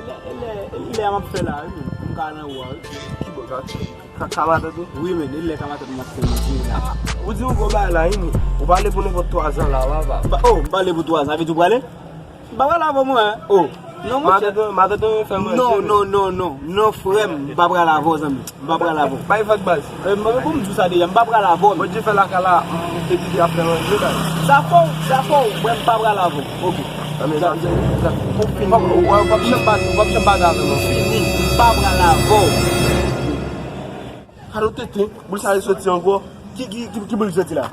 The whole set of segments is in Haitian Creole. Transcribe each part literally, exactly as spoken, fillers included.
Lè, lè, lè m ap fè la, wi, men. M ka nan ou a, wi. Ki bò, ka, ka, ka matant ou? Wi, men, e lè ka matant m ap fè, men, la. Ou di yon gwo bagay la, wi, men. Ou pale pou nenpòt twa zan la, papa. Ba, oh, m pale pou twa zan, sa vle di ou prale? M pa prale avè w, mwen, oh. Non, monchè. Matant ou, matant ou fè manje, non, men. Non, non, non, non, non, frè m, m pa prale avè w, zanmi. M pa prale avè w. Bay vag baz. E, mwen, pou m di w sa deja, m pa prale avè w. Bondye fè lakay la, m, epi ki ap fè manje la. Sa fò w, sa fò w, mwen, m pa prale avè w. Ok. Nan men sa, sa, sa, ou fini. W ap, w ap janm bat, w ap janm bat avè m ankò. Fini, m pa prale avè w. Kado tete, boul sa li soti ankò. Ki, ki, ki, ki boul li soti la?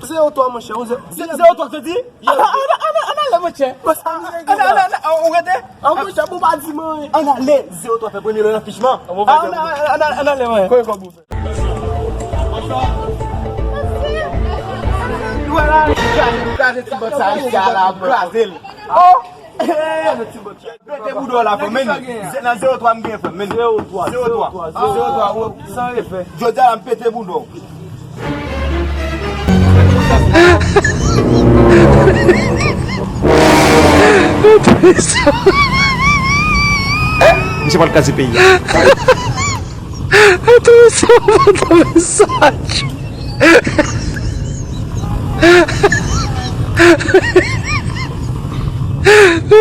Se yo twa, monchè, ou se, se, se yo twa k soti? Ann, ann, ann, ann ale, monchè. Ann, ann, ann, ou rete? An, monchè, bon, pa di mwen. Ann ale, zewo twa fè premye lè nan fichman. Ann, ann, ann, ann ale, mwen. Kòb ou fè? Wè la, kraze, kraze ti bòt sa, isi a la, kraze l. Oh! Pete bouda w la, frè m, men. Nan zewo twa m gen, frè m, men. Zewo twa, zewo twa, zewo twa, san efè. Jodi a la, m pete bouda w. Misye pral kraze peyi a. Atravèse yon mesaj.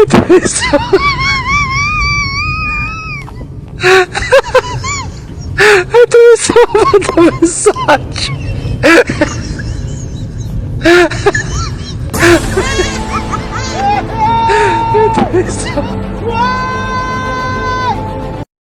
Atravèse. Atravèse yon mesaj. Atravèse.